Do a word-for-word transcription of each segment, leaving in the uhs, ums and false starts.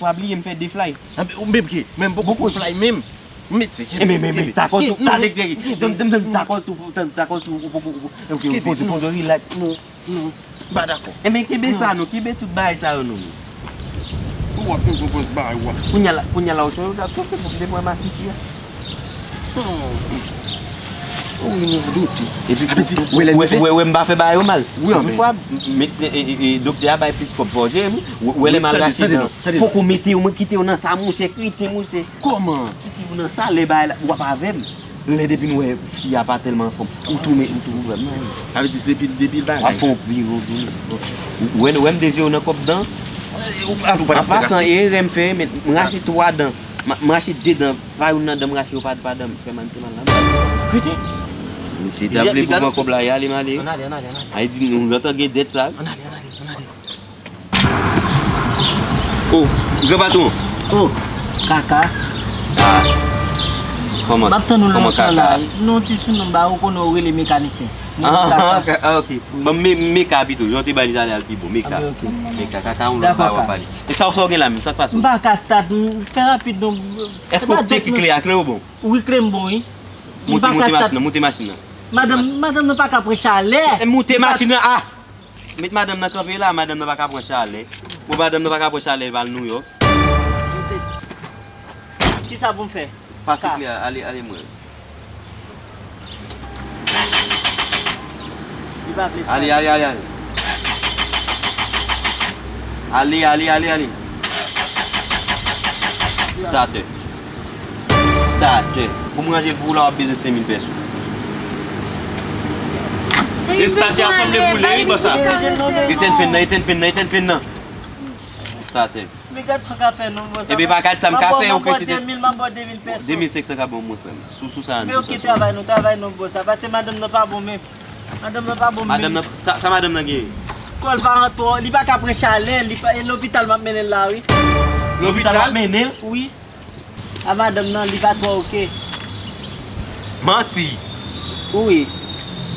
pa bliye m fè de fly. Menm ki, menm poko fè fly menm. Mete, kenbe, kenbe. Takòz tou, takòz tou, takòz tou, ou poko, ok, ou poze, poze, relax, non. Non, m pa dakò. Enben, kenbe sa, non, kenbe tout bagay sa yo, non. Ou ap fin pwopòz bagay ou a. Kounye a la, kounye a la, ou chonje, ou t ap sote pou m te pran masisi a. Ou vin doute. Epi, wè, wè, m pa fè bagay yo mal. Wi, anben. Doktè a bay plis kòb fò w jere m. Wè, lè m al rache dan. Poko mete yo, mwen kite yo nan sa, monchè, kite, monchè. Kòman? Kite yo nan sa, lè bagay la, w ap avè m. Lè depi n wè fi a pa tèlman anfòm, ou tounen, ou tounen vrèman. Sa vle di se depi, depi l bagay. W ap fè yon vire, w tounen. Ou wè, wè m deje yo nan kòb dan. An pasan, erè m fè, men m rache twa dan. M rache de dan, pa youn nan dan m rache yo pa, pa dan m. Fè m se mal la. Rete. Misye ta vle pou pran kòb la, e ale m ale. Ann ale, ann ale, ann ale. Ay di nou gentan gen dèt sa. Ann ale, ann ale, ann ale. Oh, gran patwon. Oh, kaka. Ah. Kòman? M ap tann ou nan kaka. Non, ti sou non, ba ou konnen ou rele mekanisyen. Ah, ok. Ban m me-, meka pito. Jan w te bay li talè a l pi bon. Meka. Meka, kaka, yon lòt bagay w ap pale. E sa, sa w gen la menm? Sa k pase? M pa ka stat, m fè rapid non. Èske w tcheke kle a, kle w bon? Wi, kle m bon, wi. Moute, moute machin nan, moute machin nan. Madanm, madanm nan pa ka pran chalè. Moute machin nan, ah! Met madanm nan kanpe la, madanm nan pa ka pran chalè. Bon, madanm nan pa ka pran chalè, l va al Nouyòk. Kisa pou m fè? Pase kle a, ale, ale mwen. Li pa vle ale, ale, ale, ale. Ale, ale, ale, ale. Starter. Starter. Pou m ranje pou w la, w ap bezwen senk mil pèso. E starter a sanble boule, wi, bòs la. Etèn fè n nan, etèn fè n nan, etèn fè n nan. atè. Men gad sa w ka fè non, bòs. Epi pa gad sa m ka fè, ou kite. De mil, m ap ba w de mil pèso. De mil senk san ka bon mwen, frè m. Sou, sou sa, men sou sa, oke, travay non, travay non, bòs. Sa pase madanm nan pa bon menm. Madanm nan pa bon menm. Madanm nan, sa, sa madanm nan gen? Kò l pa an twò, li pa ka pran chalè, li pa, e lopital m ap mennen l la, wi. Lopital w ap mennen l? Wi. A madanm nan, li pa twò oke. Manti. Wi.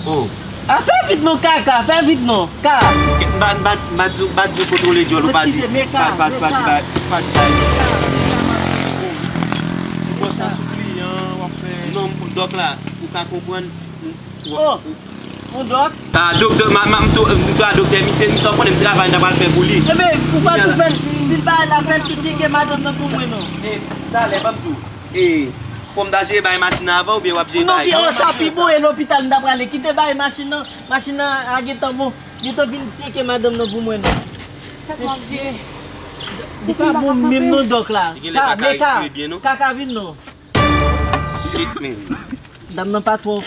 Oh. A fè vit non, kaka, fè vit non, ka. M pa, m pa, m pa di, m pa di w kontwole djòl ou pa di. Eskize, men ka, pa, pa, men pa, ka. Pa di bagay. Ou pran sa sou kliyan, w ap fè. Non, dòk la, ou ka konprann. Oh. Yon dòk? A, doktè, ma, ma, m tou, m tou a doktè, misye, misye, w konnen m travay, m ta pral fè pou li. Ebyen, ou pa tou fè l, si l pa la fè l tou tcheke madanm nan pou mwen non. E, talè, ban m tou. E, fò m ta jere bagay machin nan avan oubyen w ap jere bagay? Non, sa pi bon, e lopital m ta prale. Kite bagay machin nan, machin nan a gentan bon. Gentan vin tcheke madanm nan pou mwen non. Mesye, li pa bon menm non dòk la. Li genlè pa ka respire byen non. Kaka vin non. Shit, man. Dam nan pa twò.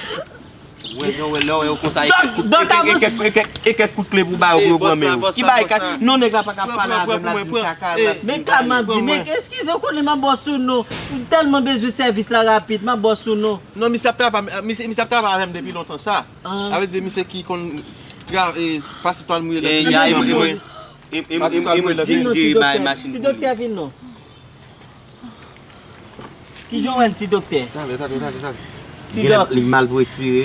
Wè, jan wè, lè w wè yo konsa, e kèk kout, e kèk, e kèk, e kèk kout kle pou ba yo pou yo pran men yo. Ki bay ka, non, nèg la pa ka pale avè m, l ap di m kaka, l ap di m kaka. Men ka m ap di, men eskize, w konnen m ap ba w sou non. M tèlman bezwen sèvis la rapid, m ap ba w sou non. Non, misye ap travay, misye, misye ap travay avè m depi lontan sa. Sa vle di misye ki konn tra-, e, pase twal mouye nan. E, e, e, e, e, e, e, mwen di m jere bay machin pou li. Ti doktè vin non. Kijan w wè l, ti doktè? Tande, tande, tande, tande. Ti dòk. Li mal pou ekspire.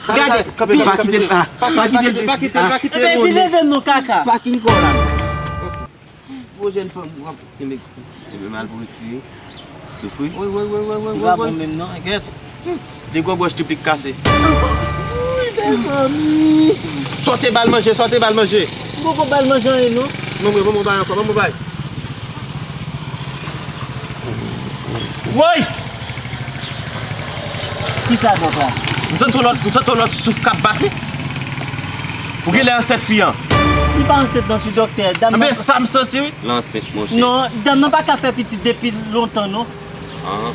Gade, pa kite l, pa kite l, pa kite l, pa kite l. Ebyen, vin ede m non, kaka. Pakin kò la. Gwo jèn fanm, w ap kenbe, kenbe mal pou ekspire. Soufri. Wi, wi, wi, wi, wi, wi, wi. Li pa bon menm non. Gèt. De gwo bwòch trip li k kase. Wi, mezanmi. Sa w te ba l manje, sa w te ba l manje. M poko ba l manje anyen non. Ban mwen, ban mwen bay ankò, ban mwen bay. Woy! Kisa dòk la? M santi yon lòt, m santi yon lòt souf k ap bat wi. Ou genlè ansent fi an. Li pa ansent non, ti doktè. Dam nan. Anben sa m santi wi. L ansent monchè. Non, dam nan pa ka fè pitit depi lontan non. An.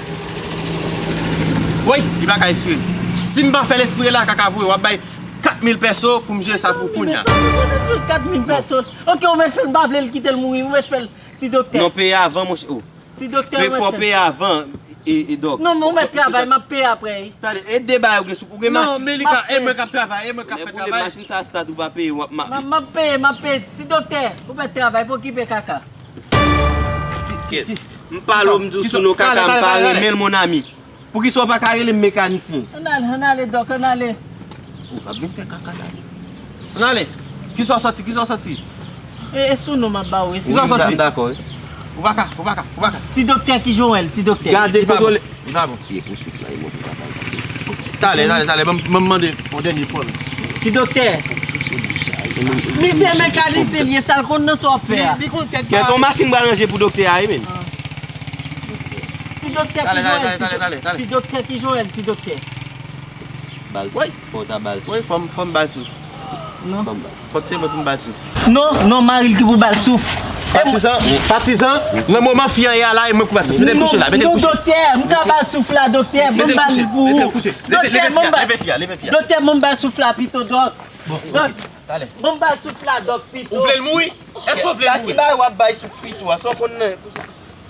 Woy, li pa ka espire. Si m pa fè l espire la, kaka voye, w ap bay kat mil pèso pou m jere sa pou kounya. Kat mil pèso. Oke, ou mèt fè l, m pa vle l kite l mouri, ou mèt fè l, ti doktè. Non, peye avan, monchè. Oh. Ti doktè, ou mèt fè l. Fò peye avan, e, e dòk. Non, men ou mèt travay, m ap peye apre. Tande, e de bagay ou gen sou, ou gen machin. Non, men li ka, e mwen k ap travay, e mwen k ap fè travay. Machin sa, stad ou pa peye, w ap ma-. M ap peye, m ap peye. Ti doktè, ou mèt travay, pa okipe kaka. Kèt. M pale w, m di w sou non kaka, m pa renmen l, mon ami. Poukisa w pa ka rele m mekanisyen? Ann ale, ann ale, dòk, ann ale. Ou p ap vin fè kaka la. Ann ale. Kisa w santi, kisa w santi? E, e sou non m ap ba w, e sou. Kisa w santi? M dakò wi. Ou pa ka, ou pa ka, ou pa ka. Ti doktè, kijan w wè l, ti doktè? Gade, kontwole. Li pa bon. Si e pou souf la, e move papa. Talè, talè, talè, ban m, ban m mande yon dènye fwa. Ti doktè. Misye mekanisyen li ye, sa l konn nan sa w ap fè a. Kèt, yon machin pral ranje pou doktè a wi, men. Ti doktè, kijan w wè l, ti do-, ti doktè, kijan w wè l, ti doktè? Ba l souf. Fò w ta ba l souf. Wi, fò m, fò m ba l souf. Non. Fò m ba l. Fòk se mwen pou m ba l souf. Non, non, mari l ki pou ba l souf. Patizan, patizan, nan moman fi an ye a la, e mwen pou ba l souf. Mete l kouche la, mete l kouche. Non, doktè, m ka ba l souf la, doktè, ban m ba l pou ou. Doktè, ban m ba, doktè, ban m ba l souf la pito, dòk. Dòk, ban m ba l souf la, dòk, pito. Ou vle l mouri? Èske w vle l mouri? Ki bagay w ap bay souf pito a? Sa w konn nan kousa?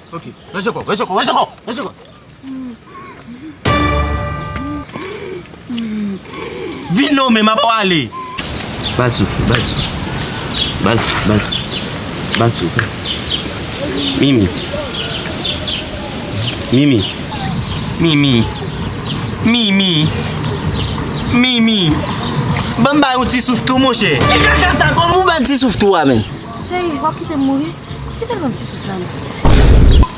Ok, ranje kò, ranje kò, ranje kò, ranje kò. Vin non, men m ap ale. Ba l souf, ba l souf. Ba l souf, ba l souf. Ba l souf. Mimi. Mimi. Mimi. Mimi. Mimi. Ban m ba yon ti souf tou, monchè. E kaka sa, kòman w ba l ti souf tou a, menm? Cheri, w ap kite m mouri? Kite l ban m ti souf la, non.